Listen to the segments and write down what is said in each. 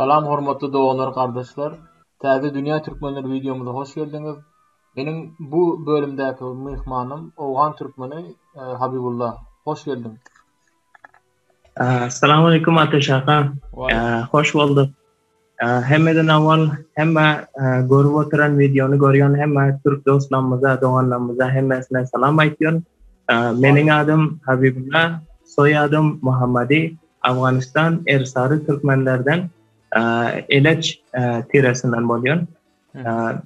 Salam hormatly doganlar gardaşlar. Täze Dünýä Türkmenleri wideomyza hoş geldiňiz. Meniň bu bölümdäki myhmanym owgan türkmeni Habibulla. Hoş geldiň. Assalamu aleýkum Ateş aka. Hoş bolduk. Hemmeden awal hemme görüp oturan wideony görýän hemme türk dostlarymyza, doganlarymyza hemmesine salam aýtýan. Meniň adym Habibulla, soýadym Muhammadi, Afganistan Ersary türkmenlerden Eleç tiresinden bolýan.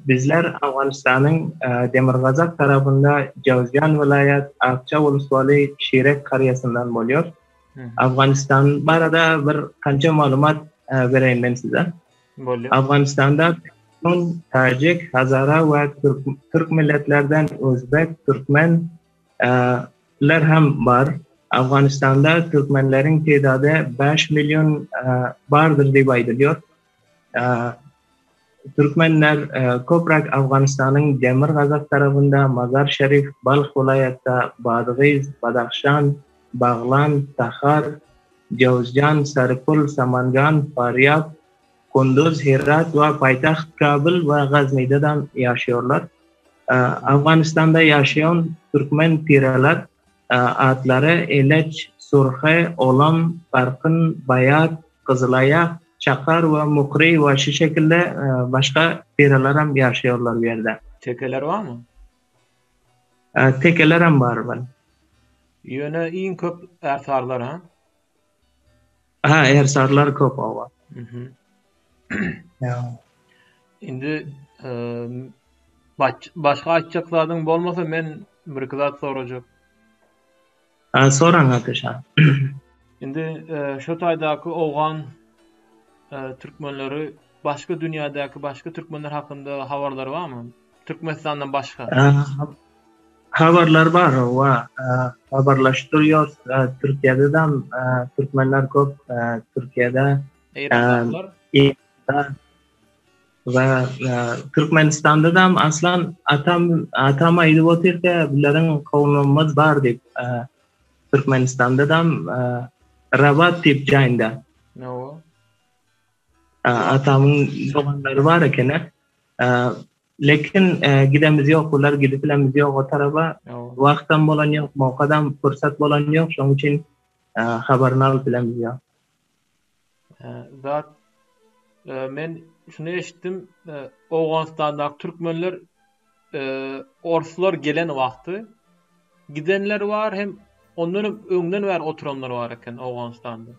Bizler Afganistanyň demirgazak tarapynda Jawzjan welaýat Akça wulswaly Şirek karýasyndan bolýar. Afganistan barada bir kança maglumat bereýin men size. Bolýar. Afganistanda Paştun, Täjik, Hazara we türk milletlerden özbek, türkmen ler hem bar. Afganistanda türkmenleriň tedady 5 million bardyr diýip aýdylýar. Türkmenler köpräk Afganistanyň demirgazyk tarapynda Mazar-Şerif, Balh welaýatda, Badgyz, Badahşan, Baglan, Tahar, Jowzjan, Sarypul, Samangan, Farýab, Kunduz, Herat we paýtagt Kabul we Gaznide-de ýaşaýarlar. Afganistanda ýaşaýan türkmen tireler atlary Eleç, Surhe, Olam, Barkyn, Baýat, Gyzylaýak, Çakar we Mukry we şu şekilde başga tirelerem ýaşaýarlar bu ýerde. Tekeler barmy? Tekelerem bar bar. Ýöne iň köp ärsarlar ha? Ha, ärsarlar köp oba. Mhm. Indi başga aýtjak zadyň bolmasa men bir-iki zat sorajak. Ha, soraň Ateş aga. Indi şu taýdaky owgan türkmenleri başga dünýädäki başga türkmenler hakynda habarlary barmy? Türkmenistandan başga. Habarlar bar, hawa. Habarlaşyp durýarys. Türkiýede-de türkmenler köp. Türkiýede. Eýrandakylar? Eýranda we Türkmenistanda-da aslan atam atam aýdyp otyrka bilerin kowumymyz bar diýip. Türkmenistanda-da Rabat diýip jaýynda. Hawa. Atamyň doganlary bar ekeni. Lekin gidemiz ýok, bular gidip bilemiz ýok o taraba. Wagtam bolan ýok, mowkadam pursat bolan ýok, şonuň üçin habaryny alyp bilemiz ýok. Zat men şuny eşitdim, Owganystandaky türkmenler orslar gelen wagty gidenler bar hem ondan hem öňden bäri oturanlar bar eken Owganystanda.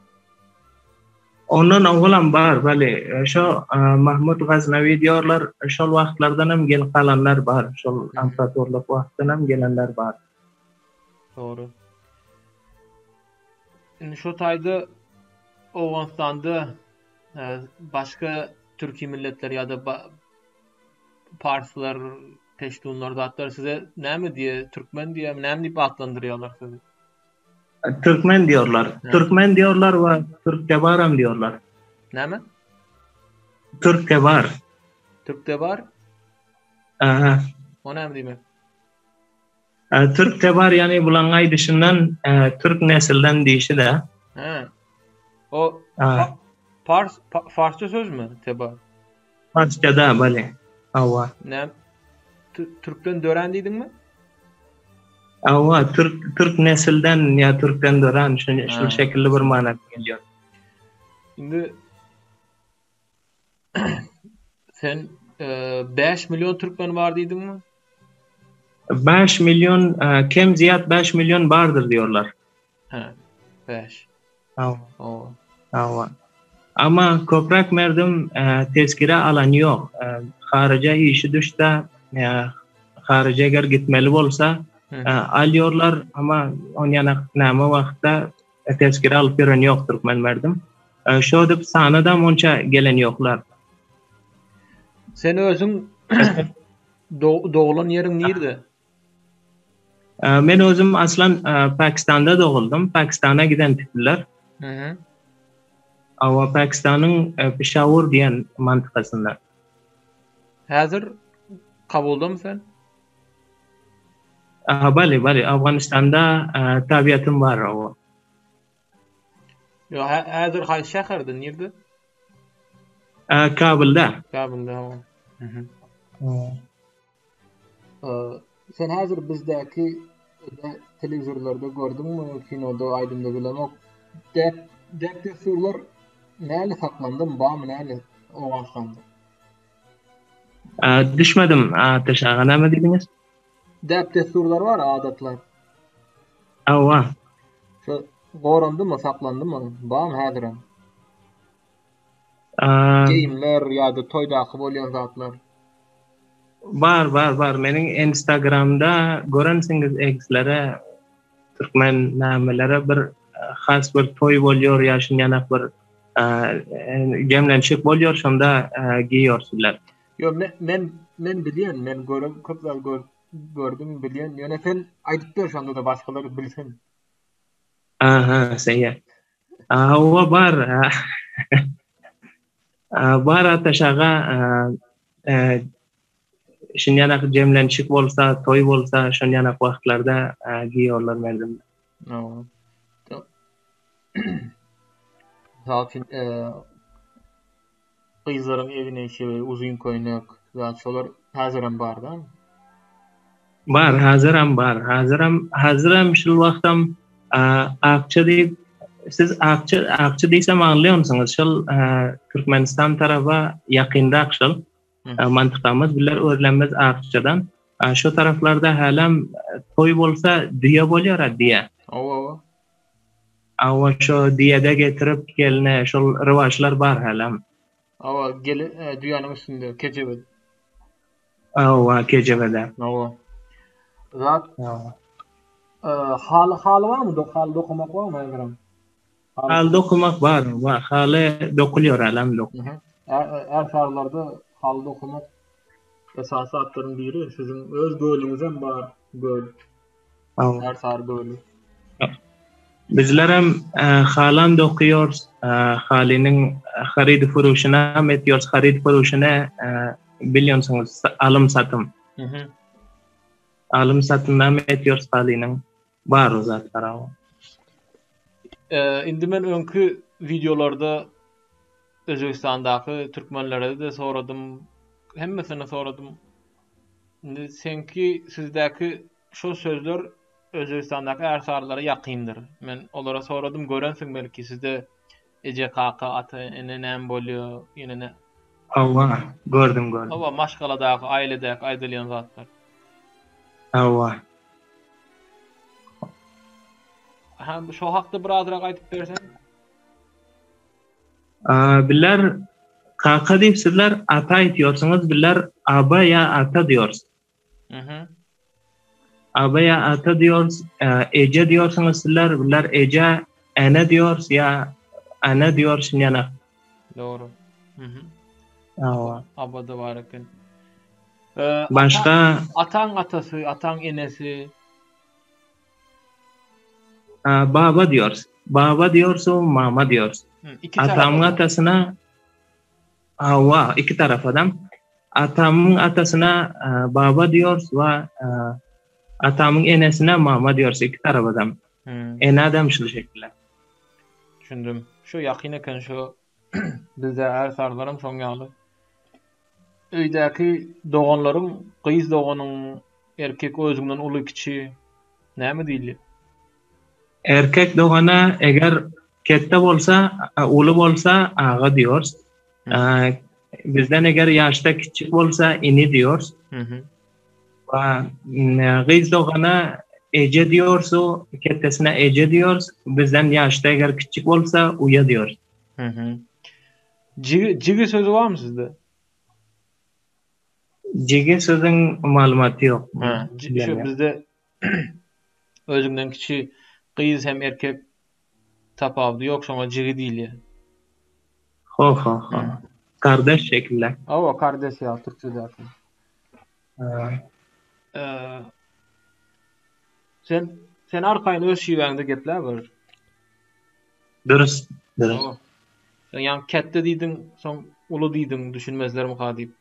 Ondan owalam bar, beli. Şo Mahmut Gaznawi diýorlar, şol wagtlardan hem gelip galanlar bar. Şol imperatorlyk wagtdan hem gelenler bar. Dogry. Indi şo taýda Owganystanda başga türki milletler ýa-da parslar, peştunlar zatlar size näme diýe, türkmen diýemi, näme diýip atlandyrýarlar sizi? Türkmen diýorlar. Türkmen diýorlar we Türktebaram diýorlar. Näme? Türktebar. Türktebar? Aha. O näme diýmek? Türktebar ýagny bulaň aýdyşyndan türk nesilden diýşi-de. He. O pars farsça sözmi tebar? Farsçada bale. Hawa. Näme? Türkden dörän diýdiňmi? Hawa, türk türk nesilden ýa türkden dörän şu şu şekilli bir mana gelýär. Indi sen 5 million türkmen bar diýdiňmi? 5 million kem zyýat 5 million bardyr diýorlar. Hä, 5. Hawa. Hawa. Amma köpräk merdim tezkire alan ýok. Haryja işi düşse, haryja eger gitmeli bolsa, alýorlar, amma onýanak näme wagtda tezkire alyp ýören ýok türkmen merdim. Şo dip sanadam onça gelen ýoklar. Sen özüň doglan ýeriň nirde? Men özüm aslan Pakistanda doguldym. Pakistana giden tipler. Mhm. Awa Pakistanyň Pişawur diýen mantykasynda. Häzir Kabuldamy sen? Aha, bali, bali. Afganistanda tabiatym bar, awa. Ýo, häzir haýsy şäherde, nirde? Kabulda. Kabulda, hawa. Sen häzir bizdäki telewizorlarda gördüňmi, kinoda, aýdymda bilemok. Däp, däp-dessurlar näli saklandymy, barmy näli Owganystanda? Düşmedim, Ateş aga näme diýdiňiz? Däp-dessurlar bar, adatlar. Hawa. Şu gorandymy, saklandymy, barmy häzirem? Geýimler ýa-da toýdaky bolýan zatlar. Bar, bar, bar. Meniň Instagramda görensiňiz egslere, türkmen namelere bir has bir toý bolýar ýa şunýanak bir jemlenşik bolýar, şonda geýýärsizler. Ýok, men men men bilýän, men görüp köp zat gördüm, bilýän. Ýöne sen aýdyp ber şonda-da başgalar bilsin. Aha, seýe. Hawa bar. Bar Ataş aga, şunýanak jemlenşik bolsa, toý bolsa, şonýanak wagtlarda giýorlar merdimler. Hawa. Mysal üçin, Gyzlaryň egin-eşigi, uzyn köýnek, zat şolar häzirem bar-da? Bar, häzirem bar. Häzirem, häzirem şul wagtam akça diýip, siz akça, akça diýsem aňlaýansyňyz. Şol Türkmenistan taraba ýakynrak şol mantykamyz. Bizler özlemmiz akçadan. Şo taraplarda hälem toý bolsa düýe bolýar-a, düýe. Hawa, hawa. Hawa şo düýede getirip gelne şol rywaçlar bar hälem. Hawa geli düýäniň üstünde kejebe. Hawa kejebede. Hawa. Zat. Hawa. Haly haly barmy dok haly dokamak barmy häzirem? Haly dokamak bar bar haly dokulýar hälem dok. Ärsarlarda haly dokamak esasy zatlaryň biri siziň öz gölüňizem bar göl. Ärsary göli. Bizlerem halam dokyýorys, halynyň harydy furuşynam etýoris, harydy furuşyny bilýonsyňyz, alym-satym. Alym-satymynam etýoris halynyň, bar o zatlar. Indi men öňki wideolarda Özbegistandaky türkmenlere-de soradym, hemmesine soradym. Indi seňki sizdäki şol sözler Özbegistandaky ärsarylara ýakyndyr. Men olara soradym, görensiň belki sizde eje kaka, ata ene näme bolýar, ýene ne. Hawa, gördüm gördüm. Hawa, maşgaladaky, aýledäki aýdylýan zatlar. Hawa. Ha, şo hakda birazrak aýdyp berseň. Bizler kaka diýip sizler ata aýtýarsyňyz, bizler aba ýa ata diýorys. Mhm. Aba ýa ata diýorys, eje diýorsyňyz sizler, bizler eje, ene diýorys ýa ana diýorys ýene. Dogry. Mhm. Hawa. Aba-da bar eken. Başga ataň atasy, ataň enesi. Baba diýorys. Baba diýorys, mama diýorys. Atamyň atasyna Hawa, iki tarafadam. Atamyň atasyna baba diýorys we atamyň enesine mama diýorys iki tarafadam. Enadam şul şekilde. Düşündim. Şu ýakyn eken şu bizde ärsarylaram şoň ýaly. Öýdäki doganlaryň, gyz doganyň, erkek özüňden uly kiçi näme diýilýär? Erkek dogana eger ketde bolsa, uly bolsa aga diýorys. Bizden eger ýaşda kiçjik bolsa ini diýorys. We gyz dogana eje diýorys, ketdesine eje diýorys. Bizden ýaşda eger kiçjik bolsa uýa diýorys. Jigi, jigi sözi barmy sizde? Jigi sözüň maglumaty ýok. Ha, şu bizde özüňden kiçi gyz hem erkek tapawudy ýok, şoňa jigi diýilýär. Ho ho ho. Kardeş şekilde. Hawa, kardeş ýa türkçedäki. Sen sen arkaýyn öz şiwäňde gepläber. Dürüst, dürüst. Sen ýaňy kätde diýdiň, soň uly diýdiň, düşünmezlermika diýip.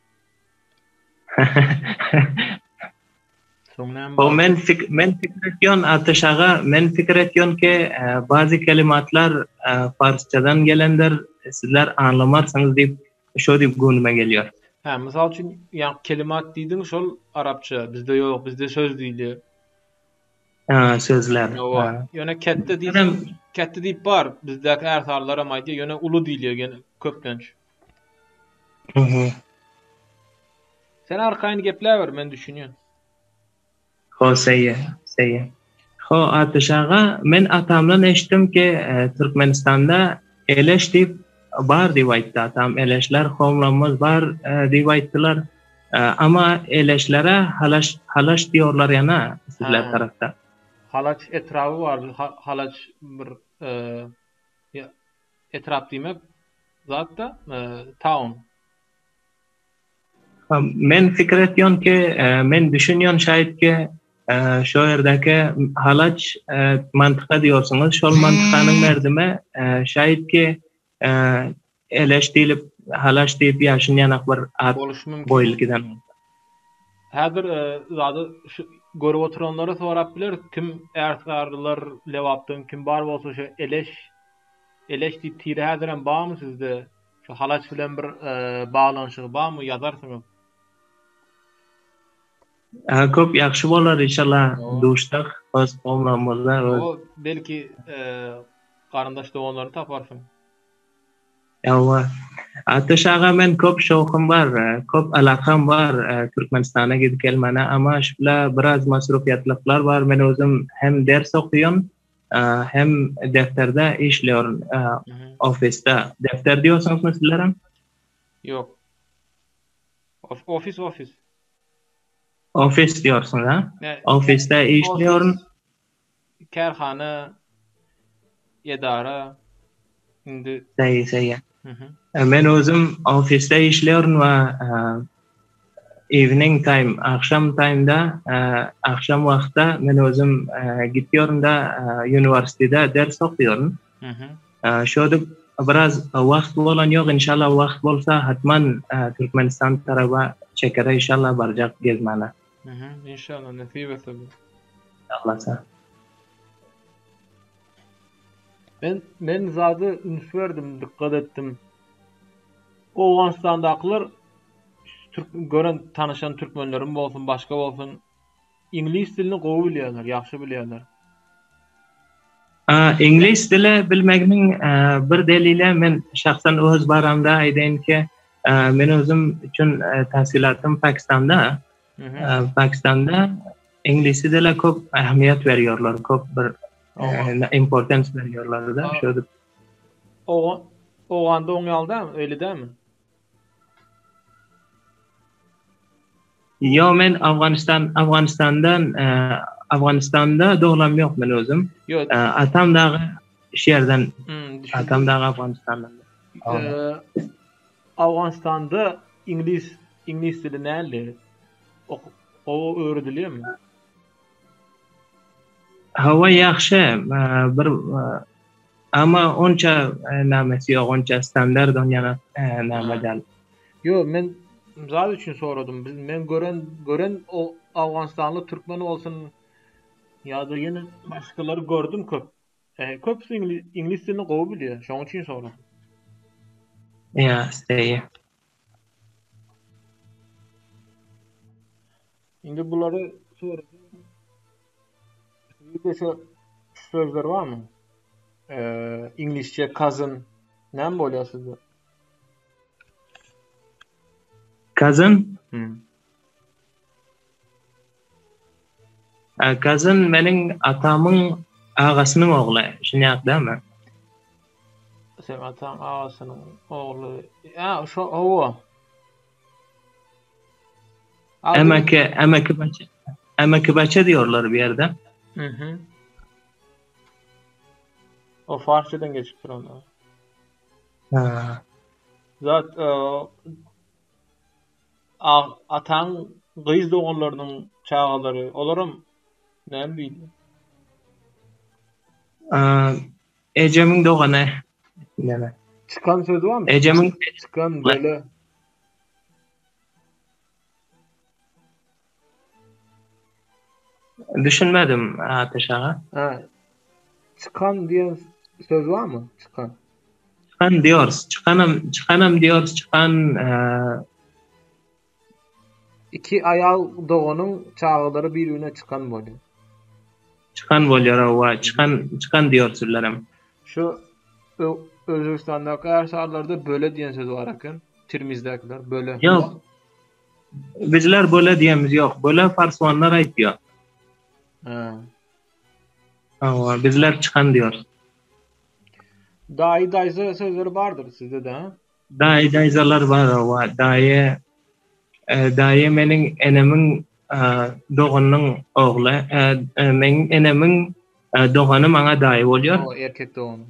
Soň näme bar? Men men pikir etýän Ateş aga, men pikir etýän ki, bazy kelimatlar parsçadan gelendir, sizler aňlamarsyňyz diýip. Şo diýip göwnüme gelýär. Hä, mysal üçin, ýaňky kelimat diýdiň, şol arapça, bizde ýok, bizde söz diýilýär. Hä, sözler. Hawa. Ýöne ketde diýseň, ketde diýip bar, bizdäki ärsarylaram aýdýar, ýöne uly diýilýär gene köplenç. Mhm. Sen arkaýyn gepläber, men düşünýän. Ho, seýe, seýe. Ho, Atyş aga, men atamdan eşitdim ki, Türkmenistanda Eleş diýip bar diýip aýtdy atam. Eleşler homlamyz bar diýip aýtdylar. Ama Eleşlere Halaş, Halaş diýorlar ýana sizler tarapda. Halaç etraby bar, Halaç bir etrap diýmek zat-da, town. Men pikir etýän ki, men düşünýän şaýat ki, şo ýerdäki Halaç mantyka diýorsuňyz, şol mantykanyň merdimi şaýat ki, Eleş diýlip, Halaç diýip ýaşyn ýanak bir at goýulyp giden. Häzir zady şu görüp oturanlara sorap bileris, kim ärsarylar Lebapdan kim bar bolsa şu Eleş, Eleş diýip tire häzirem barmy sizde? Şu Halaç bilen bir baglanyşygy barmy ýazarsyňyz. Köp ýagşy bolar inşallah duşsak öz kowumlarymyzda öz. O belki garyndaş doganlaryny taparsyň. Ýa Ateş aga men köp şowkum bar, köp alakam bar Türkmenistana gidip gelmäne ama şula biraz masrufýatlyklar bar men özüm hem ders okýan Hem defterde işliyorum ofisde. Defter diýorsuňyzmy sizlerem? Ýok. Ofis ofis. Ofis diýorsuňyz ha? Ofisde işliyorum. Kärhana, edara indi. Seý, seý. Men özüm ofisde işliyorum we Evening time, agşam time-da, agşam wagtda men özüm gitýoryn-da uniwersitede ders okýoryn. Şodip biraz wagt bolan ýok, inşallah wagt bolsa hatman Türkmenistan taraba çekere inşallah barjak gezmäne. İnşallah nesip etse. Allasa. Men men zady üns berdim, dikkat etdim. Owganystandakylar türk gören tanyşan türkmenlerim bolsun, başga bolsun iňlis dilini gowy bilýärler, ýagşy bilýärler. Iňlis dili bilmeginiň bir delili men şahsan öz baramda aýdaýyn ki, men özüm üçin tahsilatym Pakistanda. Pakistanda iňlis dile köp ähmiýet berýärler, köp bir importance berýärler-de şöyle. Owganda oň ýaly dälmi, öýle dälmi? Ýo men Afganistan Afganistandan Afganistanda doglam ýok men özüm. Ýok. Atam dagy şu ýerden. Atam dagy Afganistandan. Afganistanda iňlis iňlis dili näli? Gowy öwredilýärmi? Hawa ýagşy bir Amma onça namesi ýok, onça standart onýana name däl. Ýok, men zat üçin soradym. Biz men gören gören o Awganystanly türkmen bolsun ýa-da ýene başgalary gördüm köp. E, köpüsi iňlis dilini gowy bilýär. Şonuň üçin soradym. Ýa, steýe. Indi bulary soradym. Sizde şu sözler barmy? Ee, İngilizce cousin näme bolýar sizde? Cousin? Hmm. Cousin meniň atamyň agasynyň ogly. Şuny dämi? Sen ataň agasynyň ogly. Ýa, şo hawa. Emeki, emeki baça, emeki baça diyorlar bir yerde. Hı hı. O Farsçadan geçipdir onda. Ha. Zat e, ataň gyz doganlarynyň çagalary, olaram näme diýdi? Ejemiň dogany. Näme? Çykan sözi barmy? Ejemiň çykan böyle. Düşünmedim Ateş aga. Ha. Çykan diýen söz barmy? Çykan. Çykan diýorys. Çykanam, çykanam diýorys, çykan Iki aýal doganyň çagalary bir-birine çykan bolýar. Çykan bolýar hawa, çykan, çykan diýorys bizlerem. Şu Özbegistandaky ärsalarda böle diýen söz bar eken. Tirmizdäkiler böle. Ýok. Bizler böle diýemiz ýok. Böle parswanlar aýtýar. Ha. Hawa, bizler çykan diýorys. Daýy daýza sözleri bardyr sizde-de ha? Daýy daýzalar bar hawa. Daýy daýy meniň enemiň doganynyň ogly. Meň enemiň dogany maňa daýy bolýar. Hawa, erkek dogany.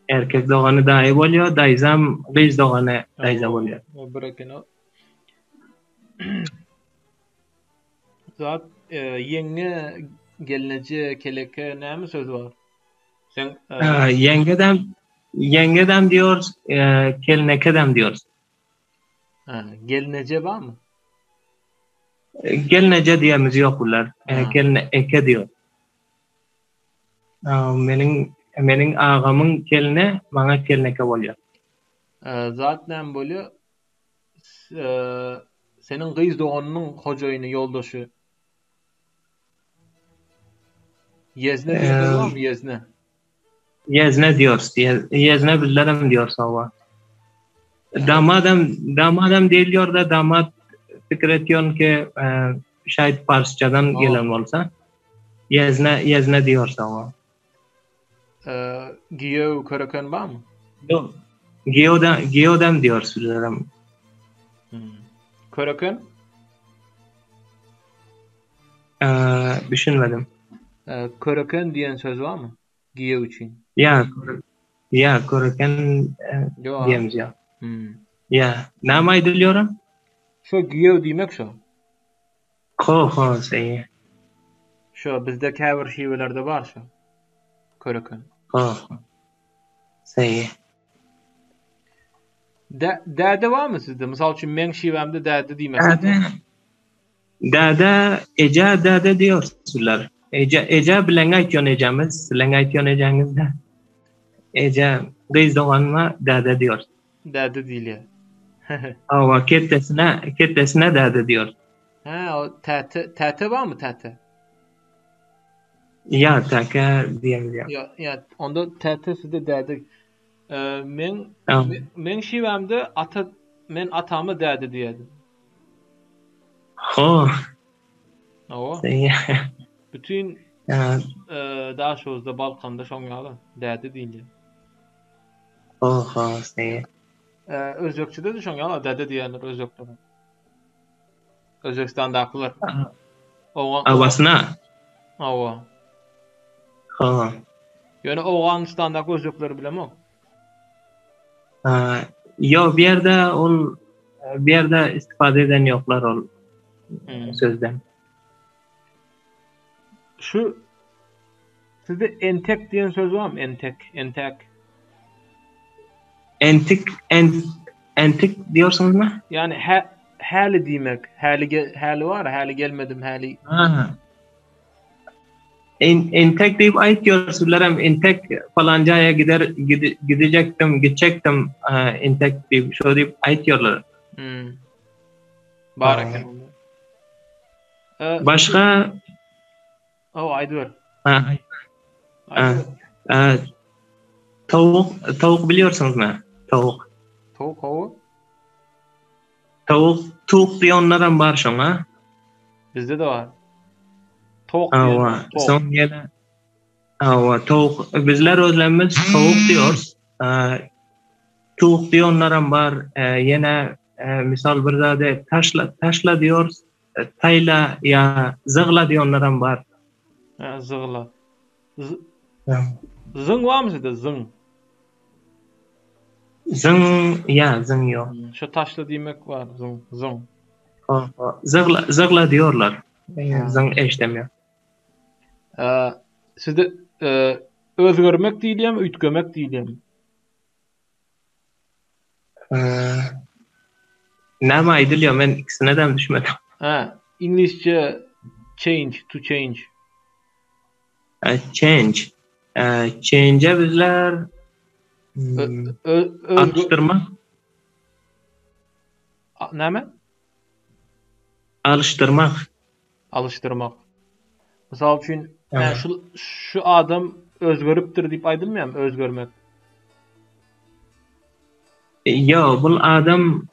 Erkek dogany daýy bolýar, daýzam gyz dogany daýza bolýar. O bir eken o. Zat ýeňňe, gelneje, keleke näme söz bar? Sen ýeňňedem ýeňňedem diýorys, kelnekedem diýorys. Ha, gelneje barmy? Gelneje diýemiz ýok bular. Gelne eke diýor. Meniň meniň agamyň gelni maňa kelneke bolýar. Zat näme bolýar? Seniň gyz doganynyň hojaýyny, ýoldaşy. Ýezne diýen söz barmy? Ýezne. Ýezne diýorys. Ýezne bizlerem diýorys hawa. Damadam, damadam diýilýär-de, damat pikir etýän ki, şaýt parsçadan gelen bolsa. Ýezne, ýezne diýorys hawa. Giýew köreken barmy? Ýok. Giýewden, giýewden diýorys bizlerem. Hmm. Köreken? Düşünmedim. Köreken diýen söz barmy? Giýew üçin. Ýa, ýa köreken diýemiz ýa. Hmm. Ýa, näme aýdylýar? Şo giýew diýmek şo. Ho, ho, seýe. Şo bizde käbir şiwelerde bar şo. Köreken. Ho, ho. Seýe. Dä, däde barmy sizde? Mysal üçin meň şiwämde däde diýmek. Däde. Däde, eje däde diýorsular. Eje, eje bilen aýtýan ejemiz, siziň aýtýan ejeňiz de. Eje, gyz doganyma däde diýor. Däde diýilýär. Hawa, ketdesine, ketdesine däde diýor. Hä, o täte, täte barmy täte? Ýa, täke diýemiz ýa. Ýa, ýa, onda täte sizde däde. Meň, meň şiwämde ata, men atama däde diýerdim. Ho. Hawa. Bütün Daşoguzda, Balkanda şoň ýaly däde diýilýär. Oho, seýe. Özbekçede-de şoň ýaly däde diýýärler özbekler. Özbegistandakylar. Owgan. Abasyna. Hawa. Ha. Ýöne Owganystandaky özbekleri bilemok. Ha, ýok, bu ýerde ol bu ýerde istifade eden ýoklar ol hmm. sözden. Şu sizde entek diýen söz barmy? Entek, entek. Entik, en, entik diýorsuňyzmy? Ýani hä, häli diýmek. Häli häli bar, häli gelmedim, häli. Ha. En, entek diýip aýtýar, sizlerem entek falan jaýa gider gidejekdim, gitjekdim, entek diýip şo diýip aýtýarlar. Hmm. Bar eken. Başga O aýdyber. Ha. Ha. Towuk, towuk bilýärsiňizmi? Towuk. Towuk hawa. Towuk, tuk diýenlerem bar şoňa. Bizde-de bar. Tok diýen. Soň ýene Hawa, towuk. Bizler özlerimiz towuk diýorys. Tuk diýenlerem bar. Ýene misal bir zady taşla, taşla diýorys. Taýla ýa zygla diýenlerem bar. Ha, zygla. Zyň barmy sizde zyň? Zyň, ýa zyň ýok. Şu taşla diýmek bar, zyň, zyň. Zygla, zygla diýorlar. Zyň eşdemýär. Sizde özgermek diýilýärmi, üýtgemek diýilýärmi? Näme aýdylýar, men ikisine de düşmedim. Ha, iňlisçe change, to change. Change. Change bizler. Hmm. Alyşdyrmak. Näme? Alyşdyrmak. Alyşdyrmak. Mysal üçin, şu şu adam özgeripdir diýip aýdylmaýarmy, özgermek? Ýok, bul adam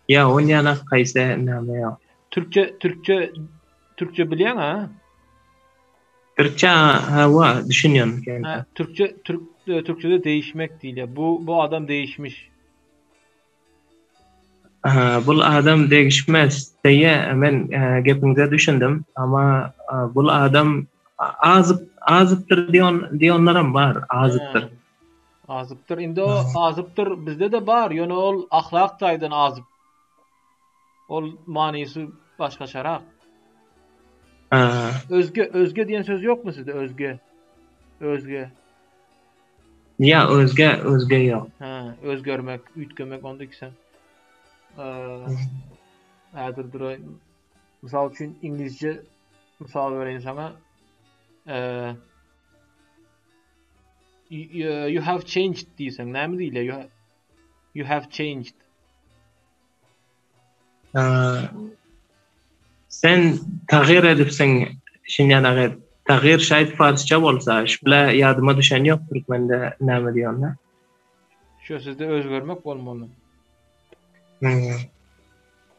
Ýa on ýanak haýsy näme ýok. Türkçe türkçe türkçe bilýäň ha? Türkçe hawa düşünýän. Ha, türkçe türk e, türkçede değişmek diýilýär. Bu bu adam değişmiş. Ha, bul adam degişmez diýe men e, gepiňize düşündim. Ama e, bul adam azyp azypdyr diýon diýonlaram bar, azypdyr. Ha. Azypdyr. Indi o azypdyr bizde-de bar, ýöne ol ahlak taýdan azyp. Ol manysy başgaçarak. Ha. Özge, özge diýen söz ýokmy sizde? Özge. Özge. Ýa özge, özge ýok. Ha, özgermek, üýtgemek onda ikisem. Häzir duraýyn. Mysal üçin iňlisçe mysal bereýin saňa. Eee You have changed diýseň näme diýilýär? You have changed. Sen tagyr edipsiň şinýanagy tagyr şaýt farsça bolsa şbla ýadyma düşen ýok türkmende näme diýende. Şu sizde özgermek bolmaly.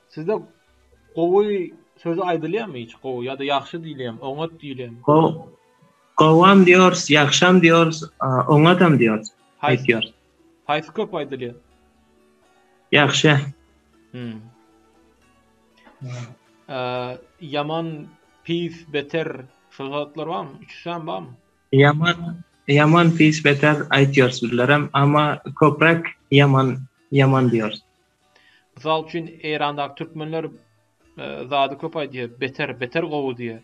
Sizde gowy sözi aýdylýarmy hiç gowy ýa-da ýagşy diýilýärmi, oňat diýilýärmi? Gowam diýorys, ýagşam diýorys, oňatam diýorys. Aýdýarys. Haýsy köp aýdylýar? Ýagşy. Hmm. Ýaman, pis, beter şol zatlar barmy? Üçüsem barmy? Ýaman, ýaman, pis, beter aýtýarys bizlerem, amma köpräk ýaman, ýaman diýorys. Mysal üçin, Eýrandaky türkmenler zady köp aýdýar, beter, beter gowy diýýär.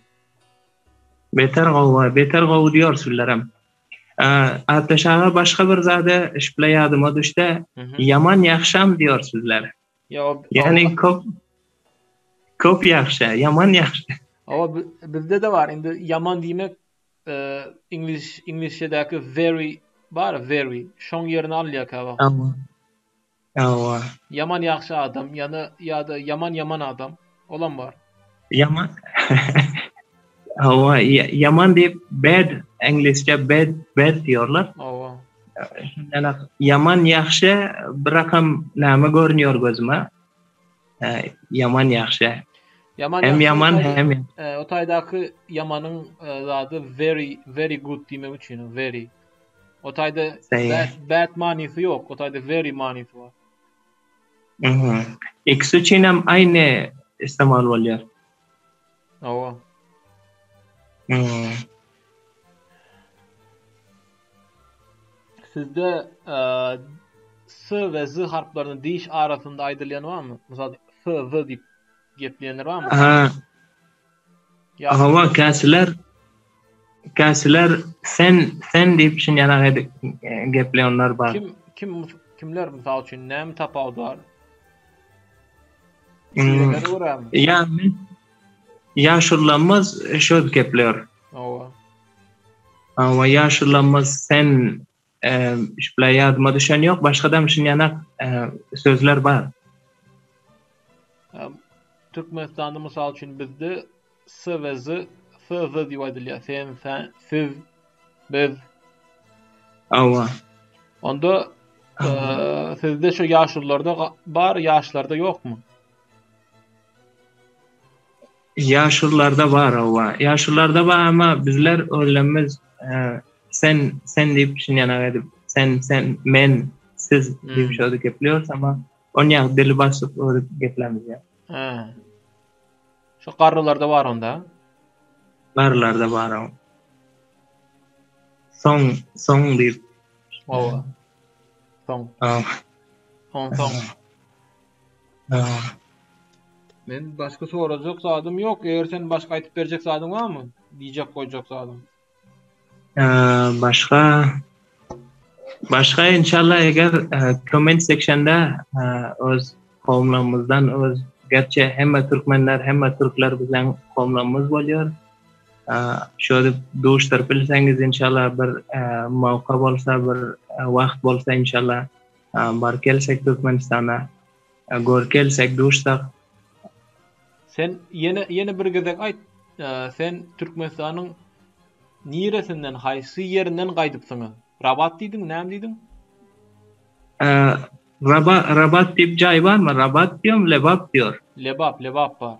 Beter gowy, beter gowy diýorys bizlerem. Atdaş aga başga bir zada şbile ýadyma düşdi, ýaman ýagşam diýorys bizler. Ýagny köp köp ýagşy, ýaman ýagşy. Hawa, bizde-de bar. Indi ýaman diýmek iňlis iňlisçedäki very bar, very. Şoň ýerini alýar käwagt. Hawa. Ýaman ýagşy adam, ýa-da ýa-da ýaman ýaman adam. Olam bar. Ýaman. Hawa, ýaman diýip bad iňlisçe bad bad diýorlar. Hawa. Şondan ýaman ýagşy bir rakam näme görünýär gözüme. Ýaman ýagşy. Ýaman hem ýaman hem o taýdaky ýamanyň zady very very good diýmek üçin very. O taýda bad, bad manysy ýok. O taýda very manysy bar. Mhm. Ikisi üçin hem aýny istemal bolýar. Hawa. Mhm. Sizde S we Z harplaryny diş arasynda aýdylýan barmy? Mysal S, Z diýip gepleýänler barmy? Ha. Hawa, käsiler käsiler sen sen diýip şun ýanak edip gepleýänler bar. Kim kim kimler mysal üçin näme tapawudy bar? Hmm. Ýa ýaşulamyz şöz gepleýär. Hawa. Hawa, ýaşulamyz sen şbla ýadyma düşen ýok, başgadam şun ýanak sözler bar. Türkmenistanda mysal üçin bizde S we Z, S, Z diýip aýdylýar. Sen, sen, siz, biz. Hawa. Onda sizde şu ýaşulularda bar, ýaşlarda ýokmy? Ýaşulularda bar, hawa. Ýaşulularda bar, amma bizler özlerimiz sen, sen diýip şuny ýanak edip, sen, sen, men, siz diýip hmm. şöyle gepleýäris, amma on ýa dili basyp öwrüp geplämiz ýa. Ha. Şu garrylarda bar onda. Garrylarda bar. Soň, soň diýip. Hawa. Soň. Soň, soň. Men başga sorajak zadym ýok. Eger sen başga aýtyp berjek zadyň barmy? Diýjek goýjak zadyň. Başga başga inşallah eger comment sectionda öz kowumlarymyzdan öz gerçi hemme türkmenler hemme türkler biziň kowumlarymyz bolýar. Şöyle duşduryp bilseňiz inşallah bir mowka bolsa bir wagt bolsa inşallah baryp gelsek Türkmenistana görüp gelsek duşsak. Sen ýene ýene bir gezek aýt sen Türkmenistanyň niresinden haýsy ýerinden gaýdypsyňyz? Rabat diýdiň näme diýdiň? Raba Rabat diýip jaý barmy? Rabat diýom Lebap diýor. Lebap Lebap bar.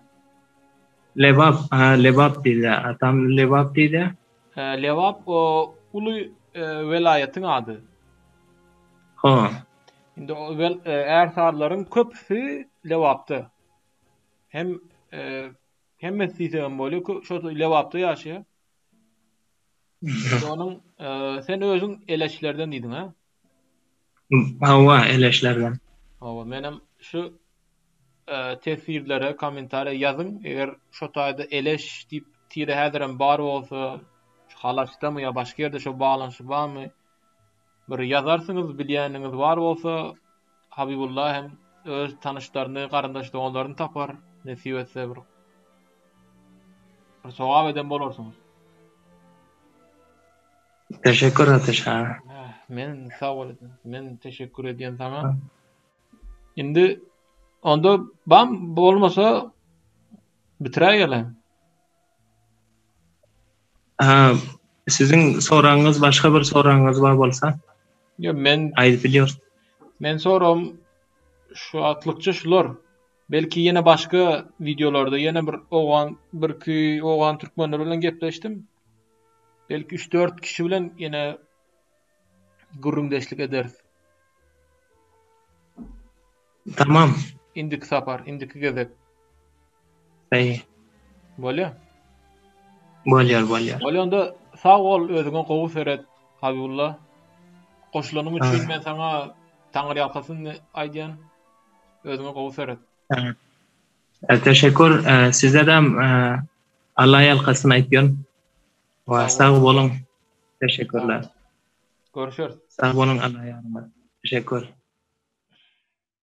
Lebap, ha Lebap diýilýär. Atam Lebap diýilýär. Lebap o uly welaýatyň ady. Ha. Indi o ärsarlaryň köpüsi Lebapda. Hem hemmesi diýsegem bolýar, şo Lebapda ýaşaýar. Onuň sen özüň Eleçlerden diýdiň, ha? Hawa, Eleçlerden. Hawa, menem şu teswirlere, kommentariýa ýazyň. Eger şo taýda Eleş diýip tire häzirem bar bolsa, şu Halaçdamy ýa başga ýerde şo baglanyşyk barmy? Bir ýazarsyňyz, bilýäniňiz bar bolsa, Habibulla hem öz tanyşlaryny, garyndaş doganlaryny tapar, nesip etse bir bir sogap eden bolarsyňyz. Teşekkür Ateş aga. Men sag bol. Men teşekkür edýän saňa. Indi onda bam bolmasa bitiräýeli. Ha, siziň soragyňyz başga bir soragyňyz bar bolsa? Ýok, men aýdyp bilýär. Men soragym şu wagtlykça şular. Belki ýene başga wideolarda ýene bir owgan birki owgan türkmenler bilen gepleşdim. Belki 3-4 kişi bilen ýene gürrüňdeşlik ederis. Tamam. Indiki sapar, indiki gezek. Saý. Bolýar. Bolýar, bolýar. Bolýar onda sag bol, özüňe gowy seret, Habibulla. Goşulanyň üçin men saňa Taňryýalkasyn aýdýan. Özüňe gowy seret. Teşekkür. Size-de Alla ýalkasyn aýtýan. Sag boluň. Teşekkürler. Görüşeris. Sag boluň Allah ýaryňyz. Teşekkür.